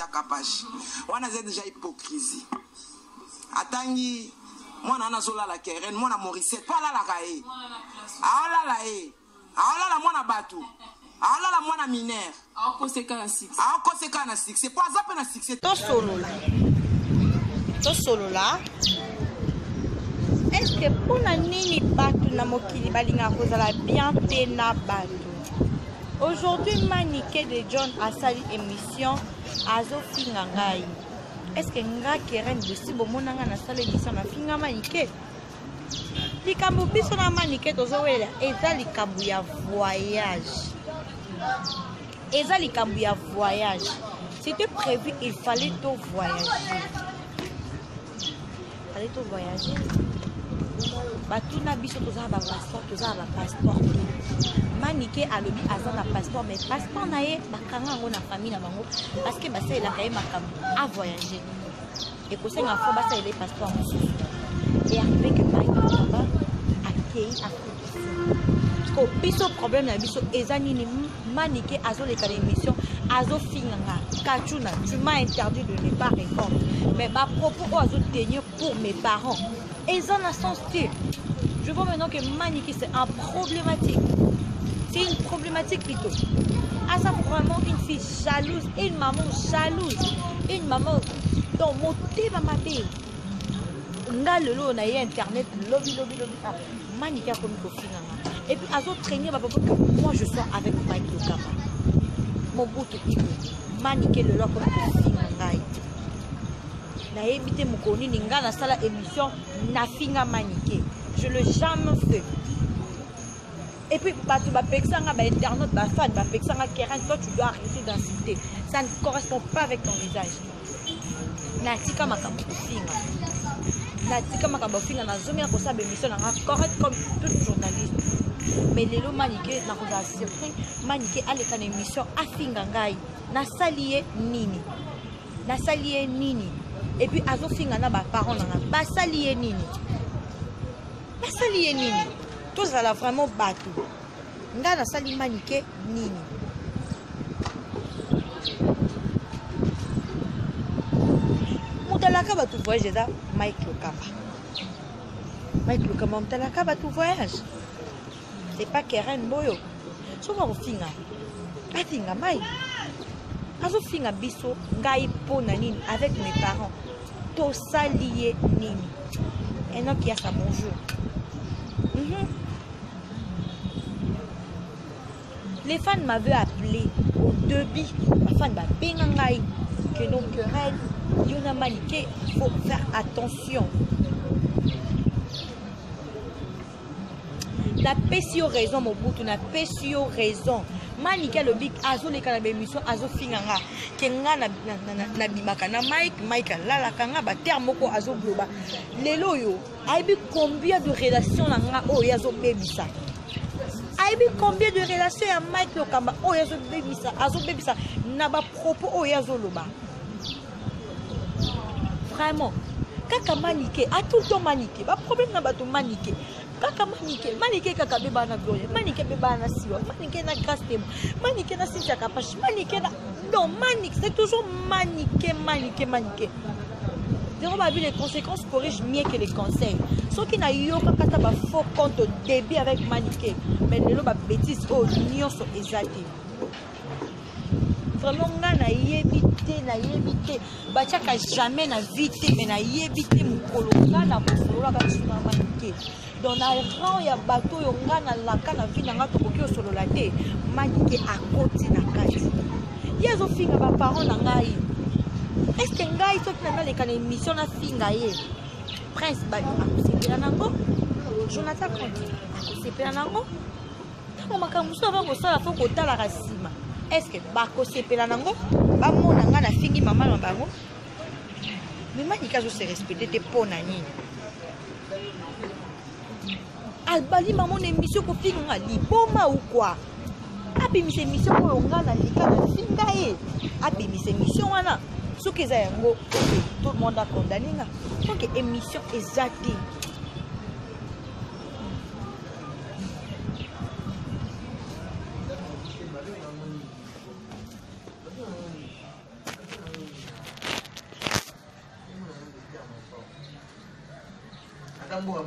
Cynthia Kapash. Wana eza déjà hypocrisie. Atangi mwana wana azolala Keren, mwana Mauricette, mpo alalaka ye. Aolala ye. Aolala mwana bato. Aolala mwana mineur. Aokoseka na succès. Aokoseka na succès. Mpo aza mpe na succès. Tosolola. Tosolola. Est-ce que mpo na nini bato na mokili balingaka kozala bien te na bato? Aujourd'hui Manike de John asali émission azofinga ngai. Est-ce que nga Keren bosi bomona nga nasala émission nafinga Manike? Likambo biso na Manike tozowelela eza likambo ya voyage. Eza likambo ya voyage. C'était prévu, il fallait to voyager. Fallait to voyager. Batuna biso toza na ba passeport, toza na ba passeport te. Manike alobi aza na passeport, mais passeport na ye bakanga yango na famille na bango parce que basalelaka ye makambo a voyager. Ekosenga fo basalela ye passeport mosusu. Et arrivé que Mike Lokamba akei Afrique du Sud. Parce que biso problème na biso eza nini? Manike azoleka na émission azofinga nga Kachuna, tu m'as interdit de ne pas répondre. Mais ba propos oyo azotenir pour mes parents eza na sens te. Je vois maintenant que Manike c'est un problématique. C'est une problématique plutôt. Aza vraiment une fille jalouse, une maman jalouse, une maman dont motema mabe. Nga lelo na ye internet lobi lobi lobi ah Manike akomi kofinga nga. Et puis azo traîner ba papa que moi je sois avec Mike Lokamba. Mobutu Ibo. Manike lelo akomi kofinga ngai. Nayebi te mokolo nini nga nasala émission nafinga Manike. Je l'ai jamais fait. Et puis bato bapekisa nga ba internautes, ba fans bapekisa nga Keren, toi tu dois arrêter d'insulter. Ça ne correspond pas avec ton visage. Natika makambo kofinga. Natika makambo kofinga, nazongi na kosala émission na nga correct comme tout journaliste. Mais lelo Manike nakozala surpris, Manike aleka na émission afinga ngai. Nasali ye nini? Nasali ye nini? Et puis azofinga na ba parents na nga. Basali ye nini? Basali ye nini? Tozala vraiment bato. Nga nasali Manike nini? Moto alaka bato voyage eza Mike Lokamba. Mike Lokamba moto alaka bato voyage. C'est pas Keren Boyo. Soki akofinga, afinga Mike. Azofinga biso ngai mpo na nini avec mes parents. Tosali ye nini? Enoch Yasa, bonjour. Les fans m'avaient appelé au début. Ma fan m'a benga ngai que non querelle, Yona Manike, faut faire attention. Napesi yo raison Mobutu, napesi yo raison. Manike alobi azoleka na ba émission azofinga nga ke nga nabimaka na Mike, Mike alalaka nga ba terme moko azobloba. Lelo oyo ayebi combien de relations na nga oyo azobebisa. Ayebi combien de relations ya Mike Lokamba oyo azobebisa, azobebisa na ba propos oyo azoloba. Vraiment kaka Manike, a tout le temps Manike, ba problème na bato Manike. Kaka Manike, Manike kaka beba na Gloria, Manike beba na Siwa, Manike na Grâce Temo, Manike na Cynthia Kapash, Manike na non Manike, c'est toujours Manike, Manike, Manike. Zéro babi, les conséquences corrigent mieux que les conseils. Soki na yoka kata ba faux compte au début avec Manike, mais lelo ba bêtise oyo nyonso eza te. Vraiment nga nayebi te, nayebi te. Batiaka jamais na vie te, mais nayebi te mokolo nga na kosololaka biso na Manike. Donc na rang ya bato oyo nga na laka na vie na nga tokoki kosolola te, Manike akoti na kati. Ye azofinga ba parents na ngai. Est-ce que ngai soki na naleka na émission nafinga ye? Prince Bali akosepela nango, Jonathan Conti akosepela nango. Ntango makambo mosusu avant kosala fo kotalaka nsima. Est-ce que bakosepela nango? Bamona nga nafingi mama na bango. Mais Manike azo se respecter te mpo na nini? Abali mama na émission kofinga nga liboma ou quoi? Abimisa émission oyo nga nalika nafinga ye. Abimisa émission wana. Soki eza yango, ok, tout le monde a condamné nga. Donc émission eza te.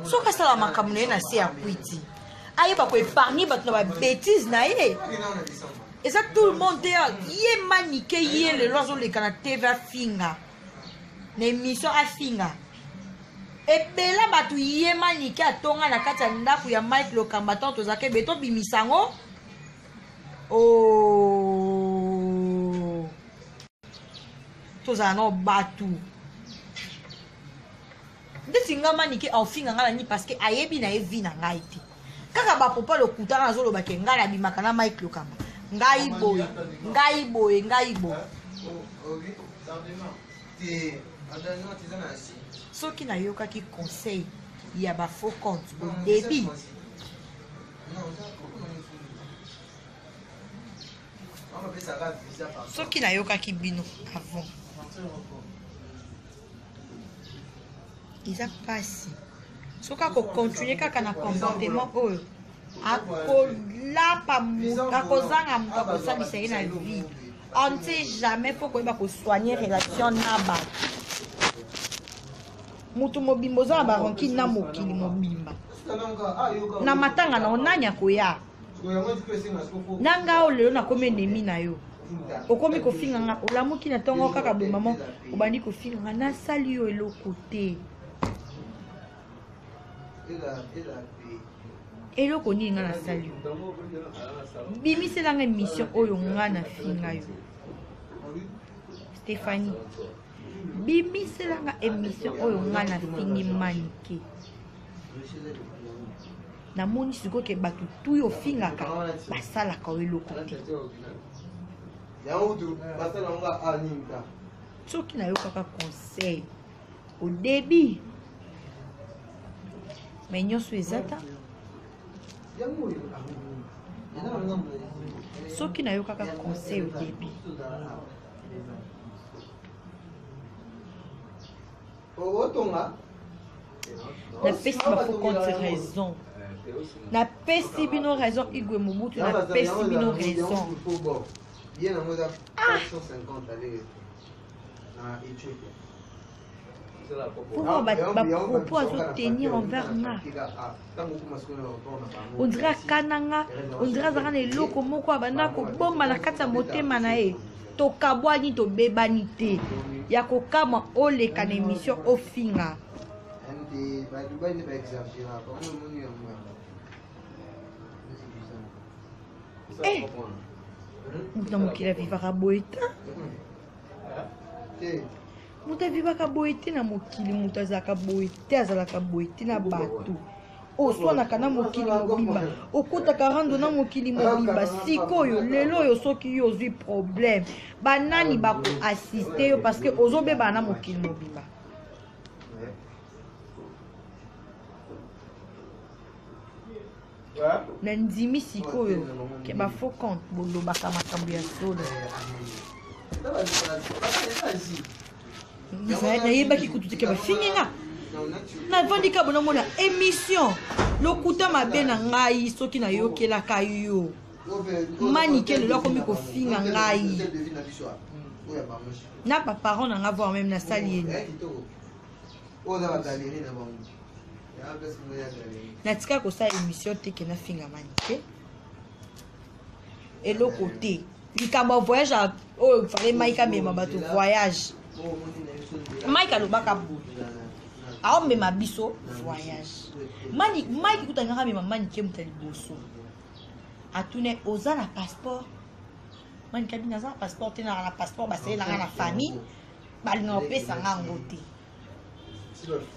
Soki asala makambo na ye na se ya kwiti, ayeba koépargne bato na babétise na ye. Eza tout le monde te. Ye Manike, ye lelo azoleka na TV, afinga na émission, afinga ebela bato. Ye Manike atonga na kati ya ndako ya Mike Lokamba. Ntango tozalaka ebele, tobimisa yango. Oh, tozala nao bato ndeti nga. Manike aofinga nga na nini? Parce que ayebi na ye vie na ngai te. Kaka bapropos lokuta nga nazoloba ke ngai nabimaka na Mike Lokamba, ngai boye, ngai boye, ngai boye. Soki nayokaki conseil ya bafaux compte au début, soki nayokaki bino avant, eza mpasi. Soki akocontinue kaka na comportement oyo, akolapa, akozanga moto akosalisa ye na vie. On ne sait jamais. Faut koyeba kosoigne relation na bato. Moto mobimba oza na barancune na mokili mobimba, na matanga na nani akoya na nga? Oyo lelo nakomi ennemi na yo, okomi kofinga nga. Olamuki na ntongo kaka boye, mama, obandi kofinga nga. Nasali yo eloko te. Eloko nini nga nasali yo? Bimiselanga émission oyo nga nafinga yo. Stéphanie, bimiselanga émission oyo nga nafingi Manike. Namoni sikoyo ke bato tu oyo ofingaka basalaka yo eloko te. Soki nayokaka conseil au début, mais nyonso eza ta. Soki nayokaka conseil au début. Napesi bafaux compte raison, napesi bino raison. Igwe Mobutu, napesi bino raison. Ah! Pourquoi bapropos azotenir envers nga? On dirait akana nga, on dirait azalaka na eloko moko abanda kobomba na kati ya motema na ye. Tokabwani, tobebani te. Ya kokamwa, oleka na émission, ofinga. Eh, moto na mokili avivaka boye te. Moto avivaka boye te na mokili. Moto azalaka boye te, azalaka boye te na bato. Oswanaka na mokili mobimba, okotaka rando na mokili mobimba. Sikoyo lelo oyo, soki yo ozwi problème, banani bakoassiste yo? Parce que ozobebana na mokili mobimba. Nandimi sikoyo ke bafaux compte bolobaka makambo ya solo. Nayebaki kutu te ke bafingi nga. Navandi ka bonamona émission lokuta mabe na ngai. Soki nayokelaka yo, Manike, lelo akomi kofinga ngai na baparent na nga, voire même nasali ye. Natika kosala émission te ke nafinga Manike, eloko te. Likambo ya voyage oyo, fallait Mike amema bato voyage. Mike alobaka boye, aomema biso voyage. Mike kutangaka amema Manike, moto ya liboso atune: "Oza na passeport?" Manike abi: "Naza na passeport te, naka na passeport basalelanga na famille, balinga kopesa nga yango te."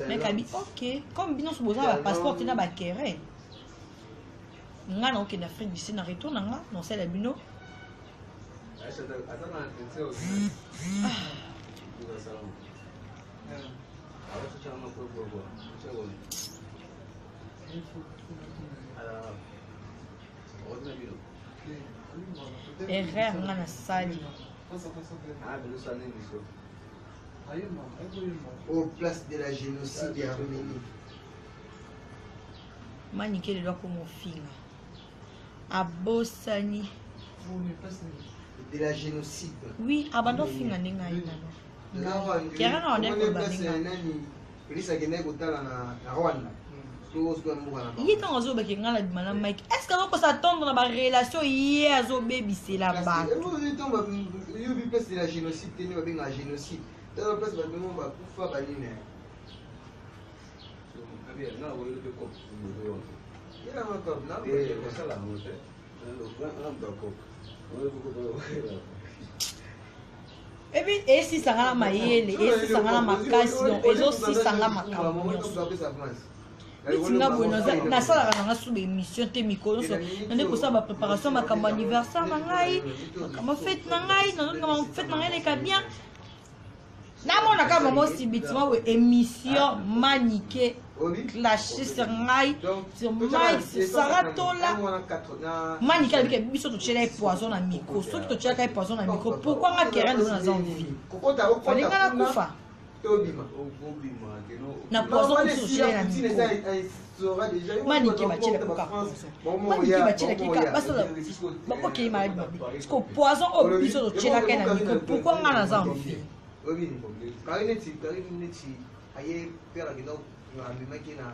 Mike abi: "Ok, comme bino nyonso boza na bapasseport te na bakere, nga na okende Afrique du Sud, na retour na nga nosala bino." Erreur nga nasali. Au place de la génocide ya Arménie. Manike lelo akoma ofinga, abosani. De la génocide. Oui, abanda ofinga ndenge aye nano. Kera na wana koloba ndenge Nani, polisi akendaki kotala na Rwanda. Ye ntango azolobaki ngai nabima na Mike, est ce que azokosa attendre na barelation ye azobebisela bato? Yobi place de la génocide te, nde babengaka génocide. Tala place bato mo bakufa banini. Epi esisanga na mayele, esisanga na makasi, donc ezosisanga makambo nyonso. Neti nga boye, nasalaka nanga su baémission te. Mikolo nyonso nande kosala bapréparation, makambo anniversaire na ngai, makambo fête na ngai. Nazolinga fête na ngai eleka bien. Namonaka mama subitement boye émission Manike clash sur ngai, sur Mike, sur Sara Tola. Manike alobiki biso totyela ye poison na micro. Soki totyelaka ye poison na micro, pourquoi nga Keren oyo naza en vie, fallait nga nakufa na poison mosusu totyela ye na micro? Manike batielaka kaka poison, Manike batielaki kaka basala bakokei maladi mabe. Siko poison oyo biso totyelaka ye na micro, pourquoi nga naza en vie? Kari neti aye père akenda, amemaki na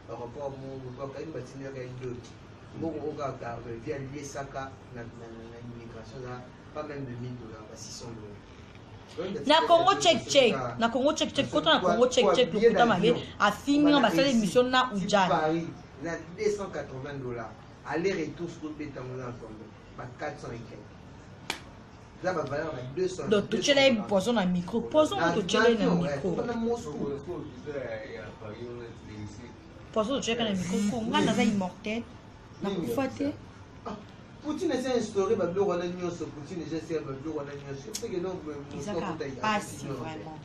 aéroport mo kari, batindaka ye ndoki. Mbongo oyo kaka vi aliesaka na immigration eza pas même de 1000 $, ba 600 $. Na Congo Check Check, na Congo Check Check, kota na Congo Check Check, lokuta mabe, afingi nga, basala émission na Ujana. Paris na 280 $, aller retour. Soki obetango na combien? Ba 400 et quelque, eza bavaleur ba 200. Donc totyela ye poison na micro, poison oyo totyela ye na micro, poison totyelaka na micro ko nga naza immortel, nakufa te. Poutine esi instauré babiloko wana nyonso. Poutine eza esi babiloko wana nyonso. Ezaka pasi vraiment.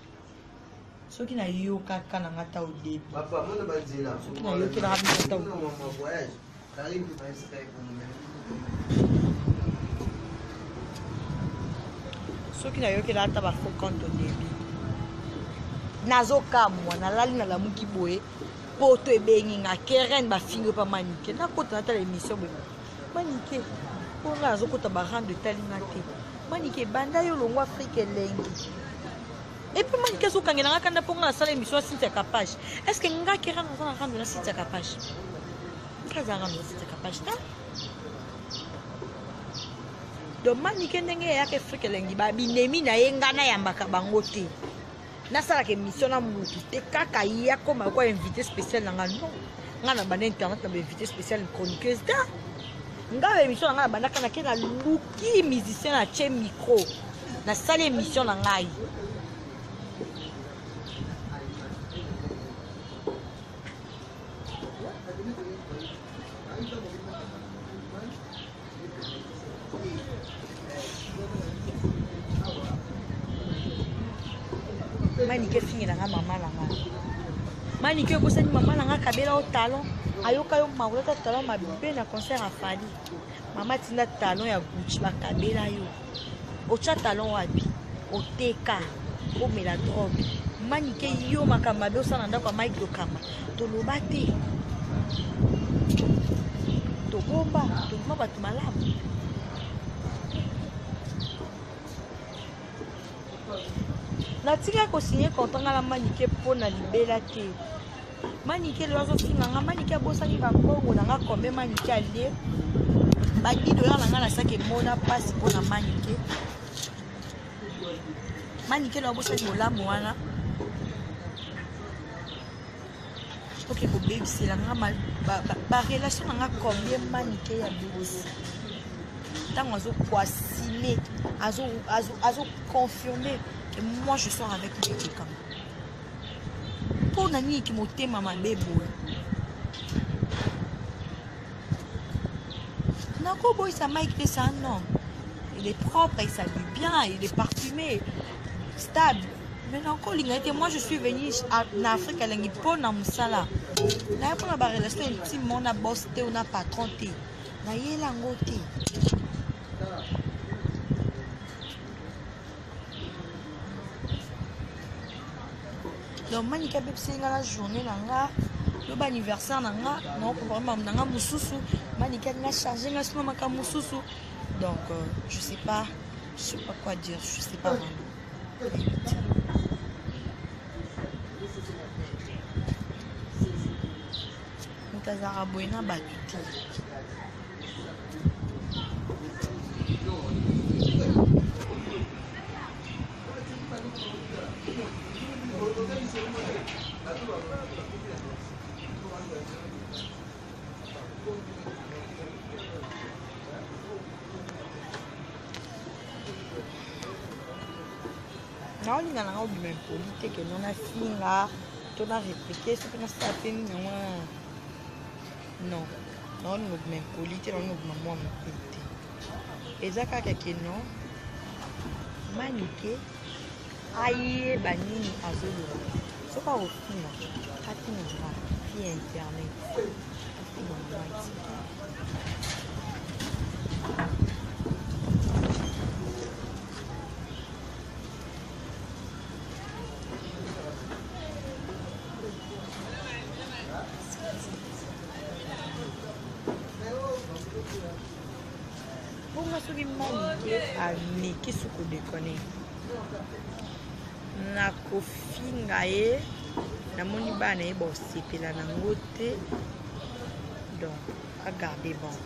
Soki nayokaka na nga ta au début, papa mona banzela. Soki nayokelaka biso ta voyage Karim mpe bayebisaka ye komomela. Soki nayokela ata bafaux compte au début. Nazokamwa, nalali, nalamuki boye, poto ebengi nga: "Keren, bafingi yo pa Manike." Nakota, natala émission boye, Manike mpo nga nazokota barando etali nga te. Manike, banda yo longwa Afrique elengi. Et puis Manike azokangela nga kanda mpo nga nasala émission ya Cynthia Kapage. Est ce que nga Keren naza na rando na Cynthia Kapage? Nga aza rando na Cynthia Kapage ta. Donc Manike, ndenge eyaka Afrique elengi, babinemi na ye, nga nayambaka bango te, nasalaka émission na mutu te. Kaka ye akoma kwa invité spécial na nga. Non, nga na banda internet na bainvité spécial chroniqueuse ta. Nga ba émission na nga na bandaka, nake naluki musicien, na tie micro, nasali émission na ngai. Manike efingela nga mama na nga. Manike, ebosani mama na nga kabela yo talon, ayoka yo makolata talon mabe na concert. Afali mama tinda talon ya Gucci, bakabela yo, otya talon wapi? Oteka, omela drogue. Manike, yo makambo mabe osala na ndako ya Mike Lokamba, toloba te, tobomba, tobima bato malamu. Natika kosigner contrat nga na Manike mpo na libela te. Manike lelo azofinga nga. Manike abosani bambongo na nga. Combien Manike alie? Ba 10 $ na nga nasaki, emona mpasi mpo na Manike. Manike lelo abosani bolamu wana. Oke kobebisela nga barelation na nga. Combien Manike ya bebisi ntango azokoassume, azoconfirme que moi je sors avec Mike Lokamba? Mpo na nini ki motema mabe boye? Nakoboyisa Mike te, c'est un homme, il est propre, il s'habille bien, il est parfumé, stable, mais nakolinga ete moi je suis venu na Afrique elengi mpo na mosala. Naye mpona barelation intime na boss te, na patron te, nayela yango te. Donc Manike abebiseli nga na journée na nga. Loba anniversaire na nga, naoprépare makambo na nga mosusu. Manike alinga charge nga sino makambo mosusu. Donc je sais pas, je sais pas quoi dire, je sais pas vraiment. Nayebi te. Moto azalaka boye na bato te. Naolinga nanga obima impoli te ke no nafinga to na réplique soki nasala mpe nini yango wana. Non, naolinga obima impoli te, naolinga obima mwa moke te. Eza kaka ke non, Manike ayeba nini azoloba. Soki akofinga, afinga nga fi internet, afinga nga ti. Bongo soki Manike ameki su kodekone, nakofinga ye. Namoni bana ye bosepela nango te, donc agarde bon.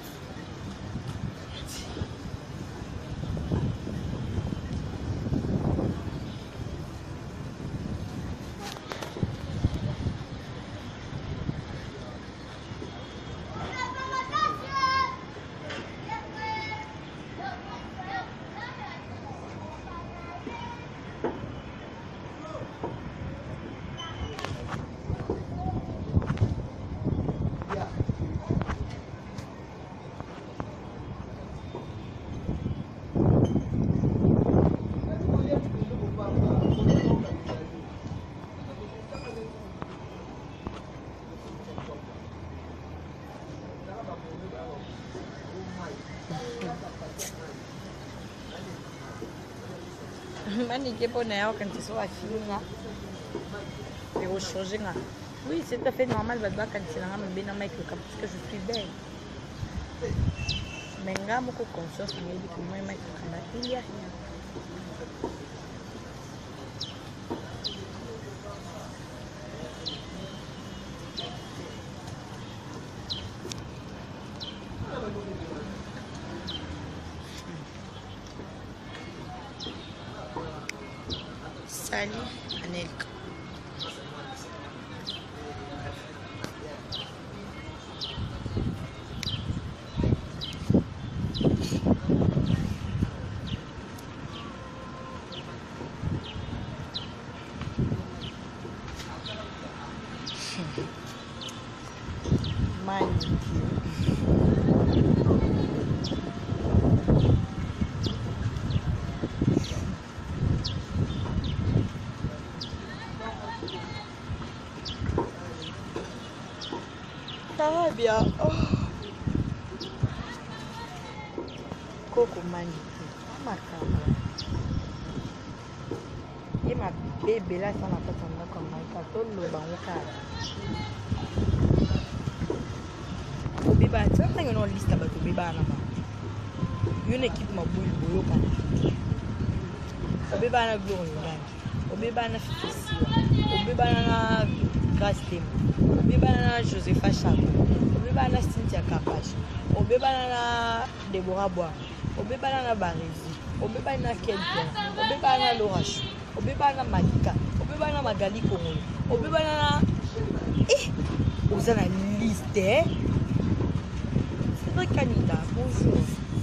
Manike mpo na ya okanisa so afinga ekochange nga. Oui, c'est tout à fait normal, bato bakanisela nga mabe na Mike Lokamba parce que je suis belle, mais nga moko conscience nayebi ke moi Mike Lokamba, il y a rien. Salut Anelka. Manike. Ça va bien. Oh. Koko Manike. Makambo. Ye mabe ebele asa na kati ya ndako ya Maika, toloba ngo kaka. Obeba tia ndenge no liste bato obebana na bango. Yo na équipe mabulu boyokana. Obebana na Gloire Ngangi. Obebana na Fifi Siwa. Obebana na Grace Temo. Obebana na Josepha Chako. Obebana na Cynthia Kapash. Obebana na Deborah Bois. Obebana na Barezi. Obebana na Kelton. Obebana na Laura Chou. Obebana na Malika. Obebana na Magali Kongolo. Obebana na eh, oza na liste eh? Cédric Kanita, bonjour.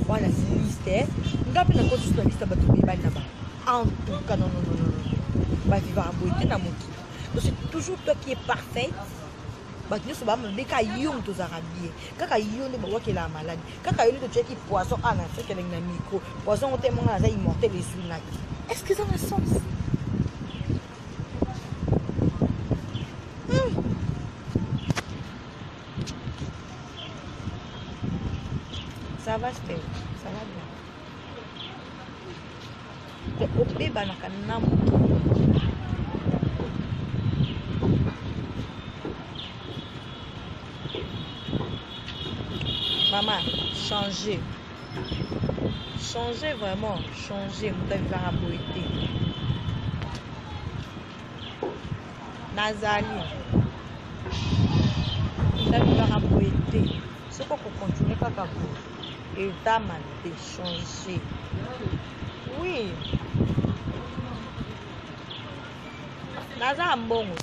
Wana liste eh? Nga mpe nakoti susu na liste ya bato bebani na bango. En tout cas, non, non, non, non, non. Bavivaka boye te na mokili. Donc c'est toujours toi qui es parfaite. Bato nyonso bamabe, kaka yo moto ozalaka bien, kaka yo nde bawakelaka maladi, kaka yo nde totiaki poison a na Afrika elengi na micro poison ngo te monga naza immortel ezwingaki. Est ce que eza na sens? Ça va, Steve? Ça va bien. Obebanaka na moto. Mama, changer. Changer vraiment, changer. Moto avivaka boye te. Nazali. Moto avivaka Kozalaka boye te. Soki okocontinue kaka boye, eza mabe. Change. Oui. Naza na mbongo te.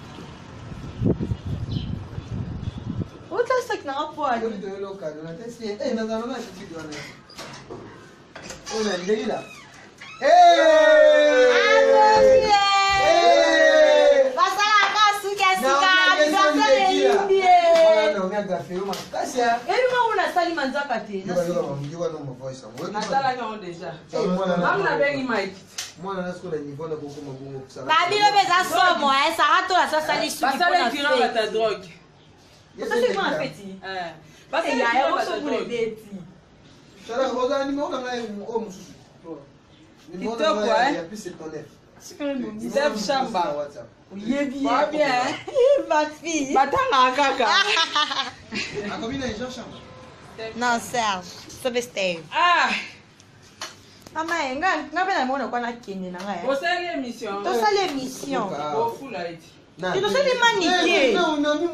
Otala saki nanga po ali. Basalaka suki ya sika ebi mango nasali manzaka te. Nasalaki yango déjà. Mama nabengi Mike. Mwana na sikoyo na niveau na kokoma bongo. Babilo mpe eza somo Sara to asasali suki. Basala ekira bata drogue. Osali mwana feti. Basala ekira bata drogue. Ozala nimero na ngai oyo mosusu. Kitoko, eh? Ya plus 79. Steph Shamba. Oyebi. Ba bien. Ma fille. Batangaka kaka. Akomi na Jean Shamba. Non, Serge. Sobe Steve. Ah, Mama, nga nga mpe namona kwa nakende na ngai. Osali émission. Tosali émission. Ofula eti. Tosali manike.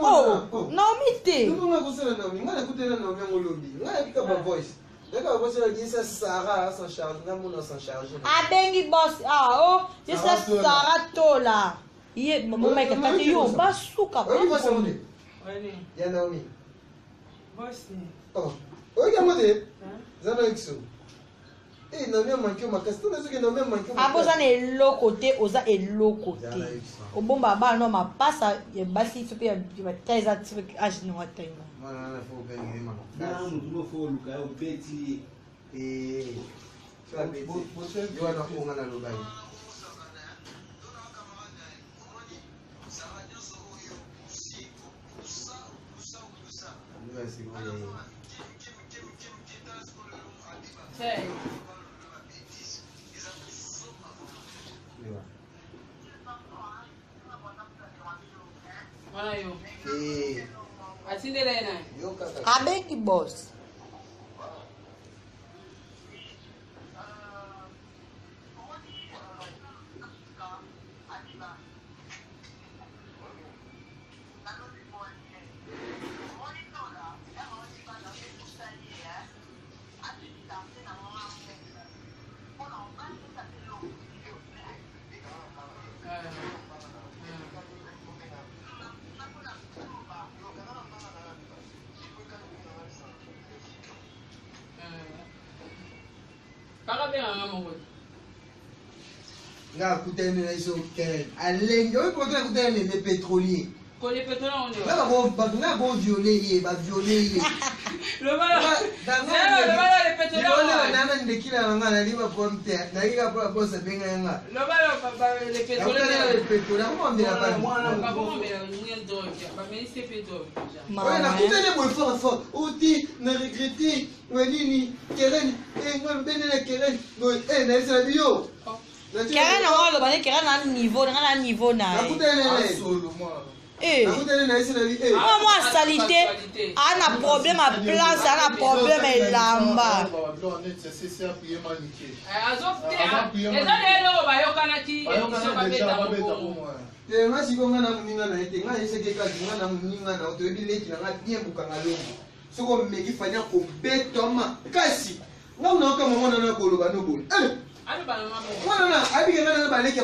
Oh, Naomi te. Nga kosala Naomi, nga nakutela Naomi yango lobi. Nga nabika ba voice. Naka bakosala yesa Sarah s'en charge, nga mona s'en charge. Abengi boss. Ah, oh, yesa Sarah Tola. Ye mama Mike kati yo basuka. Oyebi voice yango te? Wani. Ya Naomi. Boss. Oh, oyebi yango te? Eza na exo. Eh, Naomi amanki yo makasi. Tuna soki Naomi amanki yo Apo oza na eloko te, oza eloko Eza te. na exo. Obomba bana no mapasa ya basi so mpe ya bata eza soki age no atema. Mwana wana fo obenge ye Na makasi. motu moko oluka yo obeti ye. Eh, so abeti. Yo wana oyo nga nalobaki. Yo sikoyo ya ye. Hey. Yo. Wana yo. Eh, Atindela ye na. yo kaka. Abengi boss. Kaka benganga moko. Nga akutani na biso Karen alenge oyo poto akutani na le pétrolier. Kole pétrole on Nga bako nga bako viole ye, ba viole ye. Loba. Loba le pétrole. Nana ndekila na nga nali ba problème te. Nali ka po boss abenga nga. Loba le pétrole. Akutani na le pétrolier akomambela pa. Bakomambela nye drogue. Bamelisi pe drogue déjà. Oyo nakutani boye fort fort. Oti na regrette nini Karen eh nga bene na Karen. Boye eh na yebisa na biyo. Keren nango aloba ne Keren na niveau nga na niveau na ye. Nakutani na ye. Eh. Nakutani na ye na bi eh. Mwa mwa salite, ana problème à place, ana problème elamba. Eza lelo bayokanaki émission babeta bongo. Te nga sikoyo nga na moninga na ye te, nga ayesaki kasi nga na moninga na yo toyebi leki na nga bien bokanga longo. Soki omeki fani akobeta makasi. Nga unaoka mama na na koloba no boye. Eh, Aloba na nga bongo. mwana na ayebike nga na baleki.